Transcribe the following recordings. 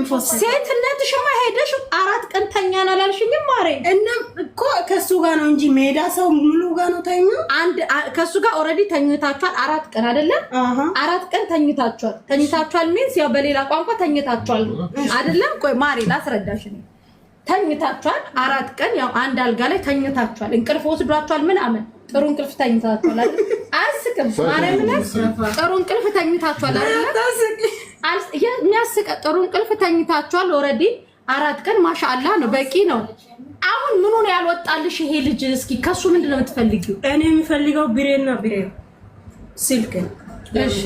ፎስተ? ሴትነትሽማ ሄደሽ 4 ቀን ተኛን አላልሽኝም ማሬ? እና እኮ ከሱ ጋር ነው እንጂ ሜዳ ሰው ሙሉ ጋር ነው ተኛ። አንድ ከእሱ ጋር already ተኝታችኋል። 4 ቀን አይደለም? 4 ቀን ተኝታችኋል። ተኝታችኋል means ያው በሌላ ቋንቋ ተኝታችኋል አይደለም? ቆይ ማሬ ላስረዳሽ። እኔ ተኝታችኋል 4 ቀን፣ ያው አንድ አልጋ ላይ ተኝታችኋል። እንቅልፍ ወስዷችኋል ምናምን፣ ጥሩ እንቅልፍ ተኝታችኋል አይደል? አያስቅም። ማርያምን ጥሩ እንቅልፍ ተኝታችኋል አይደል? የሚያስቀ ጥሩ እንቅልፍ ተኝታችኋል። Already 4 ቀን ማሻአላህ ነው፣ በቂ ነው። አሁን ምኑ ነው ያልወጣልሽ ይሄ ልጅ? እስኪ ከሱ ምንድን ነው የምትፈልጊው? እኔ የሚፈልገው ብሬና ብሬ ስልክ። እሺ፣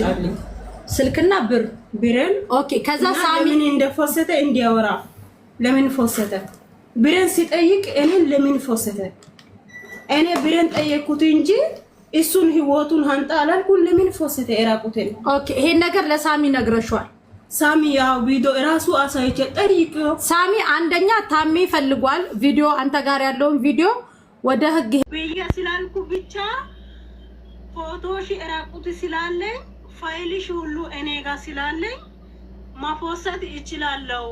ስልክና ብር። ብሬን። Okay። ከዛ ሳሚ ለምን እንደፎሰተ እንዲያወራ፣ ለምን ፎሰተ ብሬን ሲጠይቅ እኔን ለምን ፎሰተ? እኔ ብሬን ጠየቅኩት እንጂ እሱን ህይወቱን ሀንጣ አላልኩን። ለምን ፎሰተ የራቁትን? Okay፣ ይሄን ነገር ለሳሚ ነግረሽዋል? ሳሚ ያው ቪዲዮ እራሱ አሳይቼ ጠይቀው። ሳሚ አንደኛ ታሜ ፈልጓል ቪዲዮ፣ አንተ ጋር ያለውን ቪዲዮ ወደ ህግ ብዬ ስላልኩ ብቻ ፎቶሽ እራቁት ስላለኝ፣ ፋይልሽ ሁሉ እኔ ጋር ስላለኝ ማፎሰት እችላለሁ።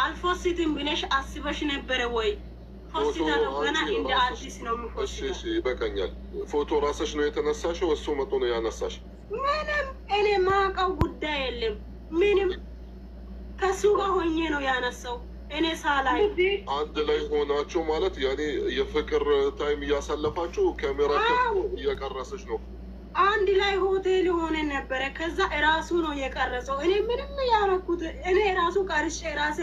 አልፎስትም ብለሽ አስበሽ ነበረ ወይ? ፎስታለሁ። ገና እንደ አዲስ ነው እሺ የምፎስተው። እሺ፣ ይበቃኛል። ፎቶ ራስሽ ነው የተነሳሽው? እሱ መጥቶ ነው ያነሳሽ? ምንም እኔ ማውቀው ጉዳይ የለም። ምንም ከሱ ጋር ሆኜ ነው ያነሳው እኔ ሳላይ። አንድ ላይ ሆናችሁ ማለት ያኔ የፍቅር time እያሳለፋችሁ ካሜራ ከፍቶ እየቀረሰች ነው። አንድ ላይ ሆቴል ሆነ ነበረ። ከዛ እራሱ ነው የቀረጸው። እኔ ምንም ያረኩት እኔ ራሱ ቀርሼ ራሴ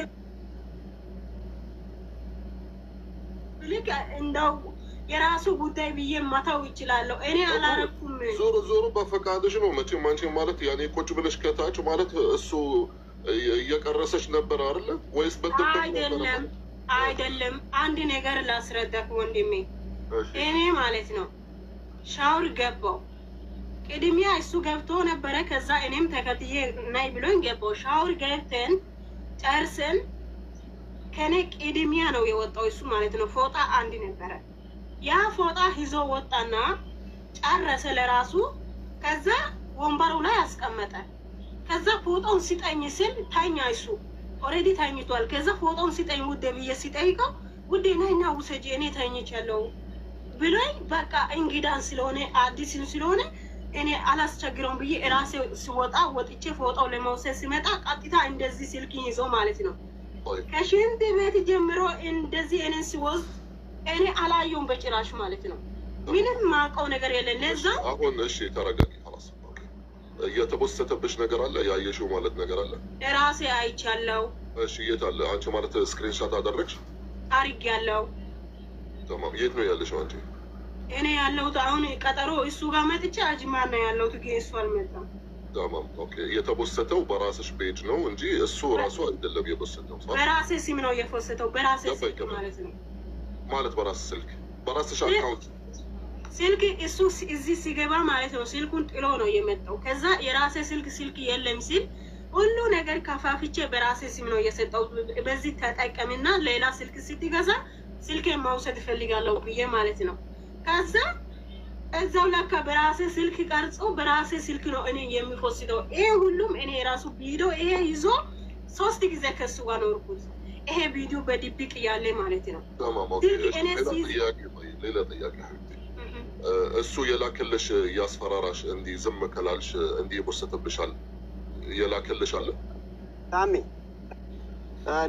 ልክ እንደው የራሱ ጉዳይ ብዬ መተው ይችላለሁ። እኔ አላረኩም። ዞሮ ዞሮ በፈቃድሽ ነው መቼም። አንቺ ማለት ያኔ ቁጭ ብለሽ ከታች ማለት እሱ እየቀረሰች ነበር አይደለ? ወይስ በድብቅ ነበር? አይደለም፣ አይደለም። አንድ ነገር ላስረዳክ ወንድሜ። እሺ። እኔ ማለት ነው ሻወር ገባው። ቅድሚያ እሱ ገብቶ ነበረ። ከዛ እኔም ተከትዬ ናይ ብሎኝ ገባው። ሻወር ገብተን ጨርሰን ከኔ ቅድሚያ ነው የወጣው እሱ ማለት ነው። ፎጣ አንድ ነበረ። ያ ፎጣ ይዞ ወጣና ጨረሰ ለራሱ። ከዛ ወንበሩ ላይ አስቀመጠ። ከዛ ፎጣውን ሲጠኝ ስል ተኛ። እሱ already ተኝቷል። ከዛ ፎጣውን ሲጠኝ ውዴ ብዬ ሲጠይቀው ውዴ ነይና ውሰጂ እኔ ተኝቻለሁ ብሎኝ፣ በቃ እንግዳን ስለሆነ አዲስን ስለሆነ እኔ አላስቸግረውም ብዬ ራሴ ስወጣ ወጥቼ ፎጣው ለመውሰድ ሲመጣ ቀጥታ እንደዚህ ስልክ ይዞ ማለት ነው ከሽንት ቤት ጀምሮ እንደዚህ እኔን ሲወስድ እኔ አላየውም በጭራሽ ማለት ነው። ምንም ማውቀው ነገር የለም። ለዛ አሁን እሺ ተረጋጊ። خلاص okay። የተፖሰተብሽ ነገር አለ? ያየሽው ማለት ነገር አለ? ራሴ አይቻለው። እሺ፣ የት አለ? አንቺ ማለት screenshot አደረግሽ? አርጌያለሁ። ተማም። የት ነው ያለሽው አንቺ? እኔ ያለሁት አሁን ቀጠሮ እሱ ጋር መጥቼ አጅማን ነው ያለሁት፣ ግን እሱ አልመጣም። ተማም፣ okay። የተፖሰተው በራስሽ page ነው እንጂ እሱ ራሱ አይደለም የፖሰተው፣ صح? በራሴ ስም ነው የፖሰተው፣ በራሴ ስልክ ማለት ነው። ማለት በራስ ስልክ፣ በራስሽ account? ስልክ እሱ እዚህ ሲገባ ማለት ነው ስልኩን ጥሎ ነው የመጣው። ከዛ የራሴ ስልክ የለም ሲል ሁሉ ነገር ከፋፍቼ በራሴ ስም ነው የሰጠው። በዚህ ተጠቀምና ሌላ ስልክ ስትገዛ ስልክ መውሰድ እፈልጋለሁ ብዬ ማለት ነው። ከዛ እዛው ለካ በራሴ ስልክ ቀርጾ በራሴ ስልክ ነው እኔ የሚፖስተው። ይሄ ሁሉም እኔ የራሱ ቪዲዮ ይሄ ይዞ ሶስት ጊዜ ከሱ ጋር ኖርኩት። ይሄ ቪዲዮ በድብቅ እያለ ማለት ነው። ተማም፣ okay። ስልክ እኔ ሌላ ሲይዝ ጥያቄ፣ ሌላ ጥያቄ حبيبتي፣ እሱ የላከልሽ እያስፈራራሽ እንዲህ ዝም ከላልሽ እንዲህ ይፖስትብሻል የላከልሽ አለ? ታሜ፣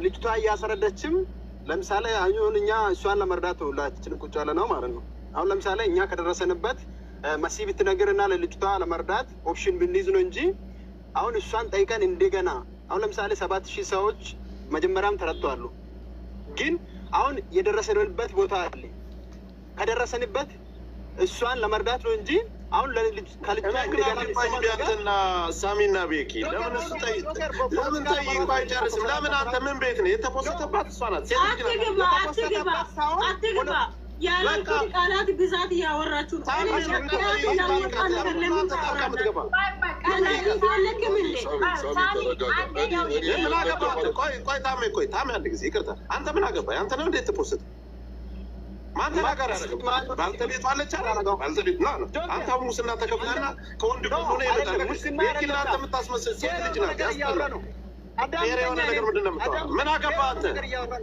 ልጅቷ እያስረደችም ለምሳሌ አሁን እኛ እሷን ለመርዳት ሁላችንም ቁጭ ያለ ነው ማለት ነው። አሁን ለምሳሌ እኛ ከደረሰንበት መሲ ብትነግርና ለልጅቷ ለመርዳት option ብንይዝ ነው እንጂ አሁን እሷን ጠይቀን እንደገና አሁን ለምሳሌ 7,000 ሰዎች መጀመሪያም ተረድተዋሉ። ግን አሁን የደረሰንበት ቦታ አለ። ከደረሰንበት እሷን ለመርዳት ነው እንጂ አሁን ከልጅቷ እኔ ግራ እንደገና ገባኝ። የሚሰማ ነገር ቢያንተና ሳሚና ቤኪ ለምን እሱ ጠይቅ ለምን ጠይቆ አይጨርስም? ለምን አንተ ምን ቤት ነው የተፖሰተባት? እሷ ናት፣ ሴት ልጅ ናት። አትግባ፣ አትግባ፣ አትግባ። ያላልኩት ቃላት ብዛት እያወራችሁ ነው። እኔ ቃላት ያልወጣ ነገር ለምን ታወራላችሁ? ቃላት የለክም እንዴ? ሳሚ፣ ሳሚ ተረጋጋ። እኔ ምን አገባህ አንተ? ቆይ ቆይ ታሜ፣ ቆይ ታሜ፣ አንድ ጊዜ ይቅርታ። አንተ ምን አገባህ? አንተ ነው እንዴት ተፖሰተ? ማን ተናገር ያደረገው? ባልተቤቱ አለች አይደል? ባልተቤቱ ና ነው። አንተ አሁን ሙስና ተከፍለና ከወንድ ጎን ሆነህ አይደለም፣ ይመጣል። ሙስና ቤኪ አይደለም። ለአንተ የምታስመስል ሴት ልጅ ናት። ነገር እያወራ ያስጠላል። ነው። fair የሆነ ነገር ምንድን ነው የምታወራው? ምን አገባህ አንተ?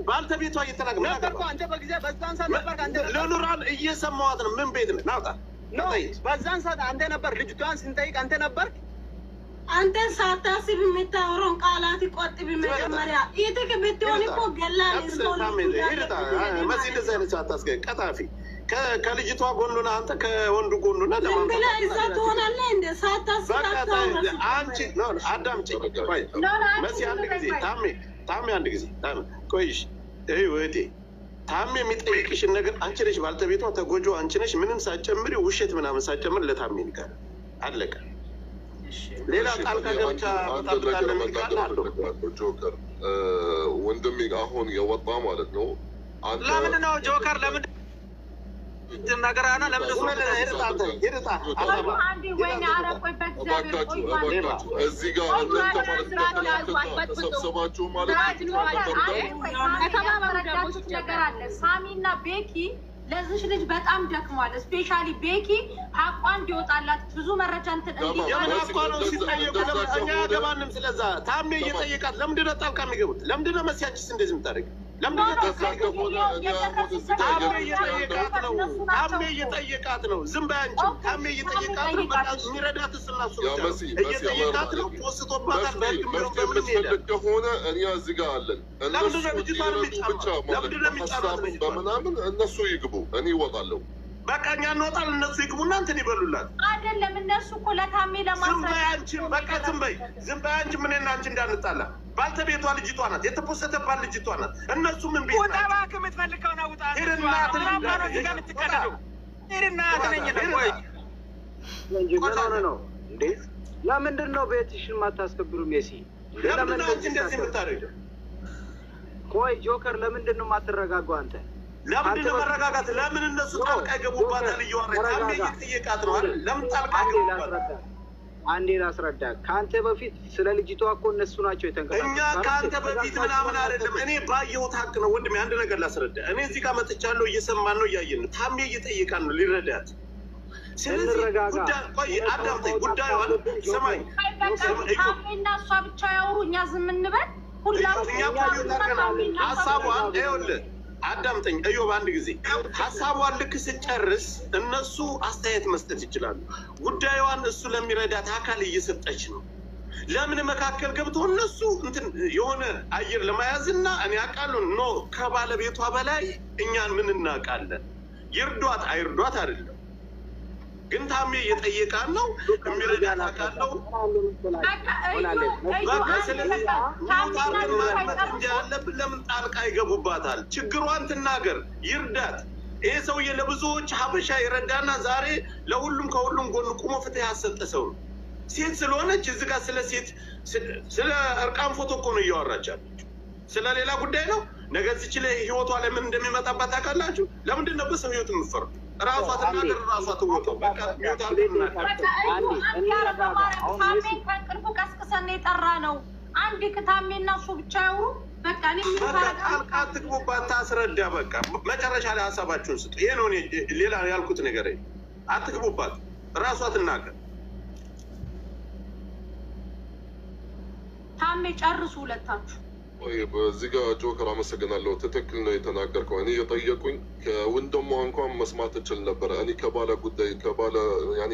ባልተቤቷ እየተናገረ ምን አገባህ? አንተ በጊዜ በዛን ሰዓት ነበርክ አንተ ለኑራን እየሰማኋት ነው። ምን ቤት ነህ? ናውጣ no በዛን ሰዓት አንተ ነበር ልጅቷን ስንጠይቅ አንተ ነበርክ። አንተ ሳታስብ የምታወራውን ቃላት ቆጥብ። መጀመሪያ ኢትክ ብትሆን እኮ ገላል መሲ እንደዚህ አይነት አታስገኝ። ቀጣፊ ከልጅቷ ጎን ሆነህ አንተ ከወንዱ ጎን ሆነህ ዝም ብለህ እዛ ትሆናለህ። እንደ ሳታስብ አንቺ አዳምጪኝ። ቆይ መሲ አንድ ጊዜ ታሜ ታሜ አንድ ጊዜ ታሜ ቆይሽ ይኸው እህቴ ታሜ የሚጠይቅሽን ነገር አንቺ ነሽ ባልተቤቷ፣ ተጎጆ አንቺ ነሽ። ምንም ሳትጨምሪ ውሸት ምናምን ሳትጨምሪ ለታሜ ንገር። አለቀ። ሌላ ጣልቃ ገብቻ አንድ ነገር መናገር እፈልጋለሁ። ጆከር ወንድሜ አሁን የወጣ ማለት ነው። ለምን ነው ጆከር? ለምን ነገር አና ለምን እሱ እባካችሁ እባካችሁ እዚህ ጋር እናንተ ማለት ተሰብሰባችሁ ማለት የተረዳችሁት ነገር አለ። ሳሚና ቤኪ ለዚች ልጅ በጣም ደክሟል። Specially ቤኪ ሀቋ እንዲወጣላት ብዙ መረጃ እንትን የምን ሀቋ ነው ሲጠየቁ? እኛ አያገባንም። ስለዛ ታሜ እየጠየቃት ለምንድን ነው ጣልቃ የሚገቡት? ለምንድን ነው መሲ አንቺስ እንደዚህ የምታደርጊው? ለምንድን ነው ጣልቃ የሚገቡት? ታሜ እየጠየቃት ነው። ታሜ እየጠየቃት ነው። ዝም በይ አንቺ። ታሜ እየጠየቃት ነው። በቃ የሚረዳት እሱና እሱ ብቻ ነው። እየጠየቃት ነው። ፖስቶባታል። በህግ ቢሆን በምንም ይሄዳል። ከሆነ እኛ እዚህ ጋር አለን። እነሱ ለምንድን ነው ልጅቷን እንዲረዱ ብቻ የሚጫኗት? ማለት ለምንድን ነው የሚጫኗት ሀሳብን ልጅቷን? በምናምን እነሱ ይግቡ፣ እኔ እወጣለሁ። በቃ እኛ እንወጣለን፣ እነሱ ይግቡና እንትን ይበሉላት። አይደለም እነሱ እኮ ለታሜ ዝም በይ ለማስረዳት አንቺ፣ በቃ ዝም በይ፣ ዝም በይ አንቺ። ምን እና አንቺ እንዳንጣላ። ባልተቤቷ ልጅቷ ናት፣ የተፖሰተባት ልጅቷ ናት። እነሱ ምን ቤት ውጣ ናቸው? እባክህ፣ የምትፈልግ ከሆነ ውጣ። ሂድና ምን አባ ነው እዚህ ጋር የምትቀደደው? ሂድና ትነኝ ነው ቆይ እንጂ ምን ሆነ ነው እንዴ? ለምንድን ነው ቤትሽን የማታስከብሩ? ሜሲ ለምንድን ነው አንቺ እንደዚህ የምታደርጊው? ቆይ ጆከር፣ ለምንድን ነው የማትረጋጋው አንተ? ለምንድን ነው መረጋጋት? ለምን እነሱ ጣልቃ ይገቡባታል? እያወራች ታሜ እየጠየቃት ነው አይደል? ለምን ጣልቃ አንዴ ይገቡባታል? ላስረዳ፣ አንዴ ላስረዳ። ከአንተ በፊት ስለ ልጅቷ እኮ እነሱ ናቸው የተንቀሳቀሱት። እኛ ከአንተ በፊት ምናምን አይደለም። እኔ ባየሁት ሀቅ ነው ወንድሜ። አንድ ነገር ላስረዳ። እኔ እዚህ ጋር መጥቻለሁ። እየሰማን ነው፣ እያየን ነው። ታሜ እየጠየቃን ነው ሊረዳት። ስለዚህ እንረጋጋ። ጉዳይ ቆይ አዳምጠኝ። ጉዳዩን ስማኝ። ታሜና እሷ ብቻ ያውሩ፣ እኛ ዝም እንበል። ሁላችሁ እኛ እኮ mute አድርገናል። ሀሳቧን ይኸውልህ አዳምጠኝ እዮብ፣ አንድ ጊዜ ሀሳቧን ልክ ስጨርስ እነሱ አስተያየት መስጠት ይችላሉ። ጉዳዩዋን እሱ ለሚረዳት አካል እየሰጠች ነው። ለምን መካከል ገብቶ እነሱ እንትን የሆነ አየር ለመያዝና እኔ አውቃለሁ no ከባለቤቷ በላይ እኛን ምን እናውቃለን? ይርዷት አይርዷት አይደለም ግን ታሜ እየጠየቃን ነው። የሚረዳት አካል ነው። በቃ እዩ እዩ በቃ አንድ ስለዚህ በቃ ታሜና mute እሱ ማድመጥ እንጂ ሳይጨርሱ ያለብን ለምን ጣልቃ ይገቡባታል? ችግሯን ትናገር፣ ይርዳት። ይሄ ሰውዬ ለብዙዎች ሀበሻ ይረዳና ዛሬ ለሁሉም ከሁሉም ጎን ቁሞ ፍትህ ያሰጠ ሰው ነው። ሴት ስለሆነች እዚህ ጋር ስለ ሴት ስለ እርቃን ፎቶ እኮ ነው እያወራች ያለችው። ስለ ሌላ ጉዳይ ነው። ነገ እዚች ላይ ህይወቷ ላይ ምን እንደሚመጣባት ታውቃላችሁ? ለምንድን ነው በሰው ህይወት የምትፈርዱ? ራሷ ትናገር፣ ራሷ ትወቀው። በቃ mute አድርገን እናዳምጥ። በቃ እዩ አንድ ያረ በማርያም ታሜን ከእንቅልፉ ቀስቅሰን የጠራ ነው። አንድ ከታሜና እሱ ብቻ ያውሩ። በቃ እኔ በቃ ጣልቃ አትግቡባት፣ ታስረዳ። በቃ መጨረሻ ላይ ሀሳባችሁን ስጡ። ይሄ ነው እኔ ሌላ ያልኩት ነገር የለም። አትግቡባት፣ ራሷ ትናገር። ታሜ ጨርሱ ሁለታችሁ። ቆይ በዚህ ጋር ጆከር አመሰግናለሁ። ትክክል ነው የተናገርከው። እኔ የጠየቁኝ ከወንድሟ እንኳን መስማት እችል ነበረ። እኔ ከባለ ጉዳይ ከባለ ያኔ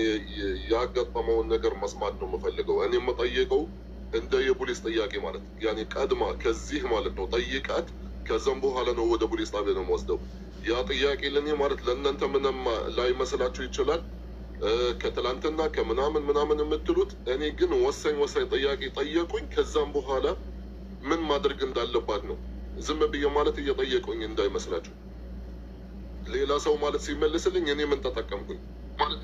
ያጋጠመውን ነገር መስማት ነው የምፈልገው። እኔ የምጠይቀው እንደ የፖሊስ ጥያቄ ማለት ያኔ ቀድማ ከዚህ ማለት ነው ጠይቃት፣ ከዛም በኋላ ነው ወደ ፖሊስ ጣቢያ ነው የምወስደው። ያ ጥያቄ ለእኔ ማለት ለእናንተ ምንም ላይመስላችሁ ይችላል ከትላንትና ከምናምን ምናምን የምትሉት፣ እኔ ግን ወሳኝ ወሳኝ ጥያቄ ጠየቁኝ። ከዛም በኋላ ምን ማድረግ እንዳለባት ነው። ዝም ብዬ ማለት እየጠየቁኝ እንዳይመስላችሁ። ሌላ ሰው ማለት ሲመልስልኝ እኔ ምን ተጠቀምኩኝ ማለት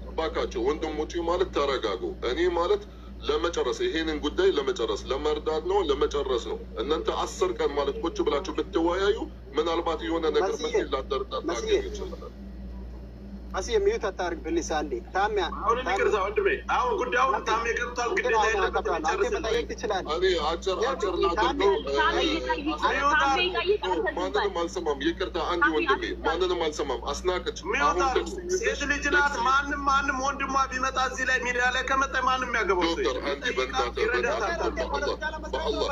እባካችሁ ወንድሞቼ ማለት ተረጋጉ። እኔ ማለት ለመጨረስ ይሄንን ጉዳይ ለመጨረስ ለመርዳት ነው ለመጨረስ ነው። እናንተ 10 ቀን ማለት ቁጭ ብላችሁ ብትወያዩ ምናልባት የሆነ ነገር መስዬ፣ መፍትሄ ላደርዳት መስዬ፣ ታገኙ ይችላል። መሲ mute አታርግ please። አንዴ ታሜ አሁን ይቅርታ ወንድሜ፣ አሁን ጉዳዩን ታሜ ገብቷል። ግዴታ የለበትም አንተ መጠየቅ ትችላለህ። እኔ አጭር አጭር ላድርገው። ማንንም አልሰማም። ይቅርታ አንድ ወንድሜ፣ ማንንም አልሰማም። አስናቀች mute አድርጉ። ሴት ልጅ ናት። ማንም ማንም ወንድሟ ቢመጣ እዚህ ላይ ሚዲያ ላይ ከመጣ ማንም የሚያገባው ሰው ዶክተር አንዲ በእናትህ በእናትህ በአላህ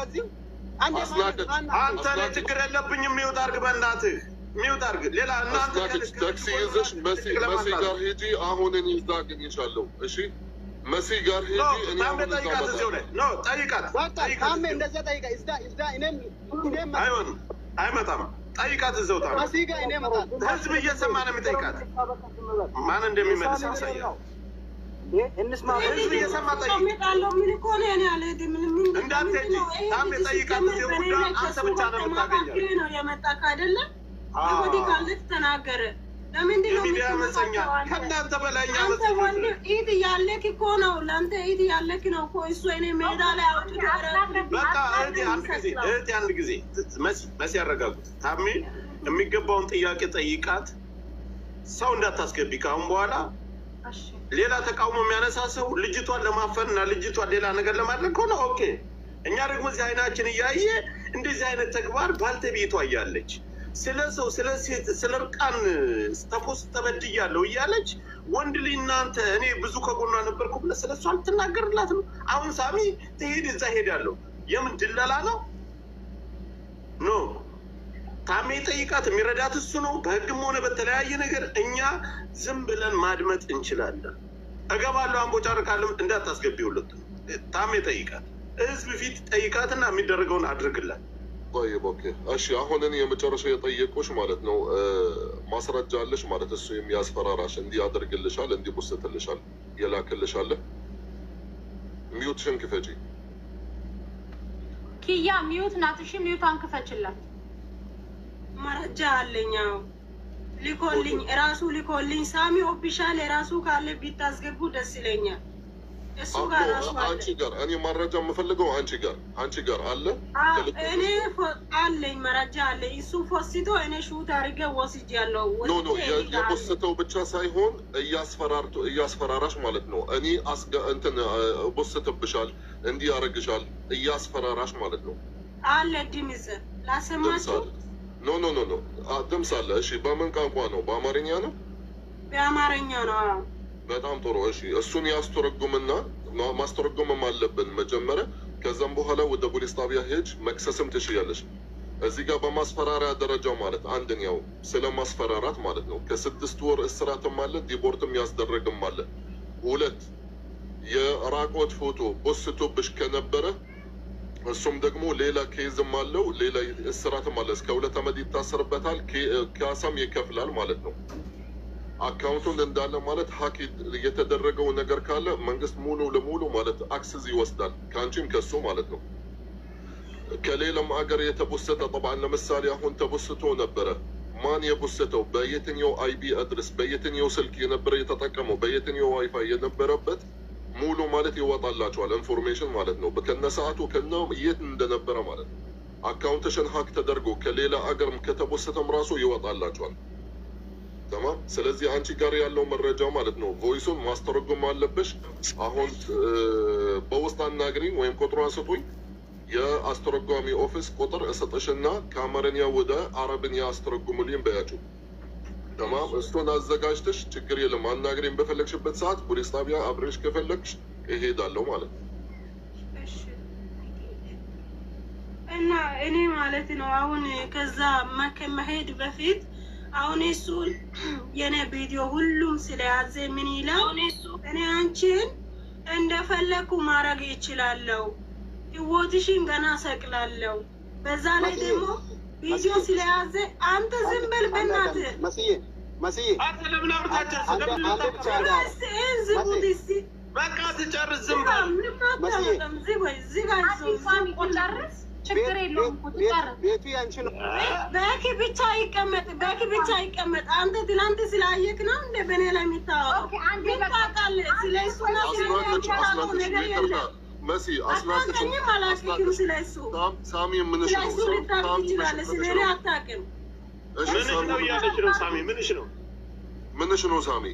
አስናቀች አንተ ላይ ችግር የለብኝም። mute አድርግ፣ በእናትህ mute አድርግ። ሌላ እናንተ አስናቀች ታክሲ ይዘሽ መሲ መሲ ጋር ሂጂ። አሁን እኔ እዛ አገኝሻለሁ። እሺ መሲ ጋር ሂጂ። እኔ ታሜ አሁን እዛ ጠይቃት፣ እዚሁ እመጣለሁ። ላይ no ጠይቃት፣ በቃ ጠይቃት። ታሜ እንደዛ ጠይቃ። እዛ እዛ እኔም እኔም አይሆንም፣ አይመጣም። ጠይቃት እዛው ታሜ። መሲ ጋር እኔ እመጣለሁ። ህዝብ እየሰማ ነው የሚጠይቃት። ማን እንደሚመልስ ያሳያል። እንስማ። ህዝብ እየሰማ ጠይቅ። እመጣለሁ። ምን እኮ ነው እኔ አልሄድም። ምን እንዳትሄጂ ታሜ ጠይቃት። እዚሁ ጉዳዩን አንተ ብቻ ነው የምታገኘው። ነው የመጣክ አይደለም? ወዲህ ካለች ተናገረ። ለምንድን ነው የሚዲያ አመፀኛ የምትመጣው አንተ? ከእናንተ በላይ እኛ አንተ አመፀኞች ወንድ ነን። ኢድ እያለክ እኮ ነው ለአንተ ኢድ እያለክ ነው እኮ እሱ እኔ ሜዳ ላይ አውጥቶ በቃ እህቴ አንድ ጊዜ እህቴ አንድ ጊዜ መሲ መሲ ያረጋጉት። ታሜ የሚገባውን ጥያቄ ጠይቃት። ሰው እንዳታስገቢ ከአሁን በኋላ ሌላ ተቃውሞ የሚያነሳ ሰው ልጅቷን ለማፈን እና ልጅቷን ሌላ ነገር ለማድረግ ከሆነ okay። እኛ ደግሞ እዚህ አይናችን እያየ እንደዚህ አይነት ተግባር ባልተቤቷ እያለች ስለ ሰው ስለ ሴት ስለ እርቃን ተፖስት ተበድያለሁ እያለች ወንድ ልጅ እናንተ እኔ ብዙ ከጎኗ ነበርኩ ብለህ ስለ እሷ ልትናገርላት ነው። አሁን ሳሚ ትሄድ እዛ ሄዳለሁ የምን ድለላ ነው? no ታሜ ጠይቃት። የሚረዳት እሱ ነው። በህግም ሆነ በተለያየ ነገር እኛ ዝም ብለን ማድመጥ እንችላለን። እገባለሁ አንቦጫርቃለሁ እንዳታስገቢ ሁለቱ ታሜ ጠይቃት፣ ህዝብ ፊት ጠይቃትና የሚደረገውን አድርግላት። طيب okay እሺ። አሁን እኔ የመጨረሻ የጠየቁሽ ማለት ነው ማስረጃ አለሽ ማለት እሱ የሚያስፈራራሽ እንዲህ ያደርግልሻል፣ እንዲህ ቦስትልሻል፣ የላክልሻል። mute ሽን ክፈጪ። ኪያ mute ናት። እሺ mute ዋን ክፈችላት። መረጃ አለኝ። አዎ ልኮልኝ፣ እራሱ ልኮልኝ። ሳሚ official የራሱ ካለ ቢታስገቡ ደስ ይለኛል። እሱ ጋር ራሱ አለ። አንቺ ጋር እኔ መረጃ የምፈልገው አንቺ ጋር አንቺ ጋር አለ። አዎ፣ እኔ አለኝ መረጃ አለኝ። እሱ ፖስቶ እኔ shoot አድርጌ ወስጃለሁ። no no ወስጄ እኔ ጋር አለ። የፖስተው ብቻ ሳይሆን እያስፈራርቶ እያስፈራራሽ ማለት ነው። እኔ አስገ እንትን ቦስትብሻል፣ እንዲህ ያደርግሻል እያስፈራራሽ ማለት ነው። አለ ድምፅ ድምፅ ላሰማችሁ። አለ። no no no no ድምፅ አለ። እሺ በምን ቋንቋ ነው? በአማርኛ ነው። በአማርኛ ነው። አዎ በጣም ጥሩ። እሺ እሱን ያስተረጉምና ማስተረጎምም አለብን መጀመሪያ። ከዛም በኋላ ወደ ፖሊስ ጣቢያ ሄጅ መክሰስም ትችያለሽ። እዚህ ጋር በማስፈራሪያ ደረጃ ማለት አንደኛው ስለ ማስፈራራት ማለት ነው። ከ6 ወር እስራትም አለ፣ deport ም ያስደረግም አለ። ሁለት የራቆት ፎቶ ቦስቶብሽ ከነበረ እሱም ደግሞ ሌላ case ም አለው፣ ሌላ እስራትም አለ። እስከ 2 ዓመት ይታሰርበታል፣ ካሳም ይከፍላል ማለት ነው። account ኡን እንዳለ ማለት hack የተደረገው ነገር ካለ መንግስት ሙሉ ለሙሉ ማለት access ይወስዳል ከአንቺም ከሱ ማለት ነው። ከሌላም አገር የተቦሰተ طبعا ለምሳሌ አሁን ተቦስቶ ነበረ። ማን የቦሰተው? በየትኛው IP address፣ በየትኛው ስልክ የነበረ የተጠቀመው፣ በየትኛው ዋይፋይ የነበረበት ሙሉ ማለት ይወጣላቸዋል information ማለት ነው። ከነ ሰዓቱ ከነ የት እንደነበረ ማለት ነው። account ሽን hack ተደርጎ ከሌላ አገርም ከተቦሰተም ራሱ ይወጣላቸዋል። تمام። ስለዚህ አንቺ ጋር ያለው መረጃ ማለት ነው voice ኡን ማስተረጎም አለብሽ። አሁን በውስጥ አናግሪኝ ወይም ቁጥሯን ስጡኝ። የአስተረጓሚ office ቁጥር እሰጥሽና ከአማርኛ ወደ አረብኛ አስተረጉሙልኝ በያቸው። تمام። እሱን አዘጋጅተሽ ችግር የለም አናግሪኝ በፈለግሽበት ሰዓት ፖሊስ ጣቢያ አብሬሽ ከፈለግሽ እሄዳለሁ ማለት ነው። እሺ። እና እኔ ማለት ነው አሁን ከዛ ከመሄድ በፊት አሁን እሱ የኔ ቪዲዮ ሁሉም ስለያዘ ምን ይላል? እኔ አንቺን እንደፈለኩ ማድረግ ይችላለሁ፣ ህይወትሽን ገና ሰቅላለሁ። በዛ ላይ ደግሞ ቪዲዮ ስለያዘ አንተ ዝም በል በእናትህ። መስዬ መስዬ አንተ ለምን አውርታችሁ አንዴ ለምን አንዴ ብቻ አንዴ እስኪ ይሄን ዝጉት እስኪ። በቃ ትጨርስ፣ ዝም በል። ምንም አታመጣም። ዝግ ወይ ዝግ፣ አይዞህ ሳሚ ትጨርስ፣ ችግር የለውም እኮ ትጨርስ። ቤቱ ያንቺ ነው። በኪ ብቻ ይቀመጥ፣ በኪ ብቻ ይቀመጥ። አንተ ትላንት ስላየክ ነው እንደ በኔ ላይ የሚታወቀው። okay፣ አንዴ ምን በቃ ታውቃለህ? ስለ እሱና ስለ እኔ አስናቀች የምታውቀው አስናቀች፣ ነገር ይቅርታ የለም። መሲ አስናቀች፣ አታውቀኝም፣ አላውቅህም። አስናቀች ስለ እሱ ሳሚ ምንሽ ስለ ነው? እሱ ልታውቅ ሳሚ ትችላለህ፣ ስለ ምንሽ እኔ ነው? አታውቅም። እሺ ምንሽ ሳሚ ነው እያለች ነው ሳሚ፣ ምንሽ ነው? ምንሽ ነው ሳሚ?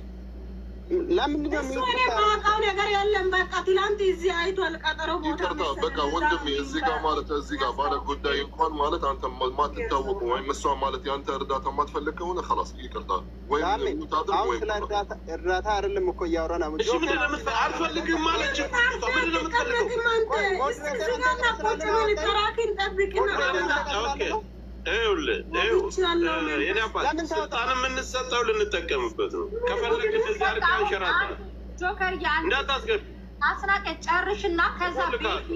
ለምንድን ነው እሱ እኔ የማውቀው ነገር የለም። በቃ ትላንት እዚህ አይቷል ቀጠሮ ቦታ ይቅርታ በቃ ወንድሜ፣ እዚህ ጋር ማለት እዚህ ጋር ባለ ጉዳይ እንኳን ማለት አንተ ማትታወቁ ወይም እሷ ማለት የአንተ እርዳታ ማትፈልግ ከሆነ خلاص ይቅርታ፣ ወይም ሳሚ mute አድርግ አሁን ወይም ስለ እርዳታ እርዳታ አይደለም እኮ እያወራን አሁን። እሺ ምንድን ነው የምትፈልገው? አልፈልግም ማለች እኮ ልጅቷ። ምንድን ነው የምትፈልገው? አትቀመጥም አንተ። እስኪ ዝጋና ቁጭ በል፣ ተራክን ጠብቅና okay ይኸውልህ፣ ይኸው የኔ አባት ስልጣን የምንሰጠው ልንጠቀምበት ነው። ከፈለግ እንደዚህ አድርገህ አንሸራተህ ጆከር የአንድ እንዳታስገቢ። አስናቀ ጨርሽና ከዛ ቤኪ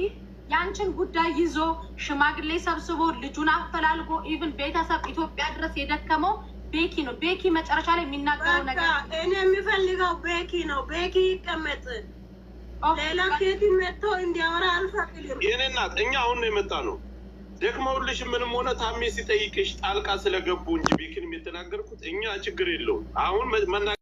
ያንቺን ጉዳይ ይዞ ሽማግሌ ሰብስቦ ልጁን አፈላልጎ even ቤተሰብ ኢትዮጵያ ድረስ የደከመው ቤኪ ነው። ቤኪ መጨረሻ ላይ የሚናገረው በቃ ነገር እኔ የሚፈልገው ቤኪ ነው። ቤኪ ይቀመጥ። ሌላ ኬት መጥቶ እንዲያወራ አልፈቅድም። የኔ እናት እኛ አሁን ነው የመጣ ነው። ደክመውልሽ ምንም ሆነ ታሜ ሲጠይቅሽ ጣልቃ ስለገቡ እንጂ ቤኪንም የተናገርኩት እኛ ችግር የለውም። አሁን መናገር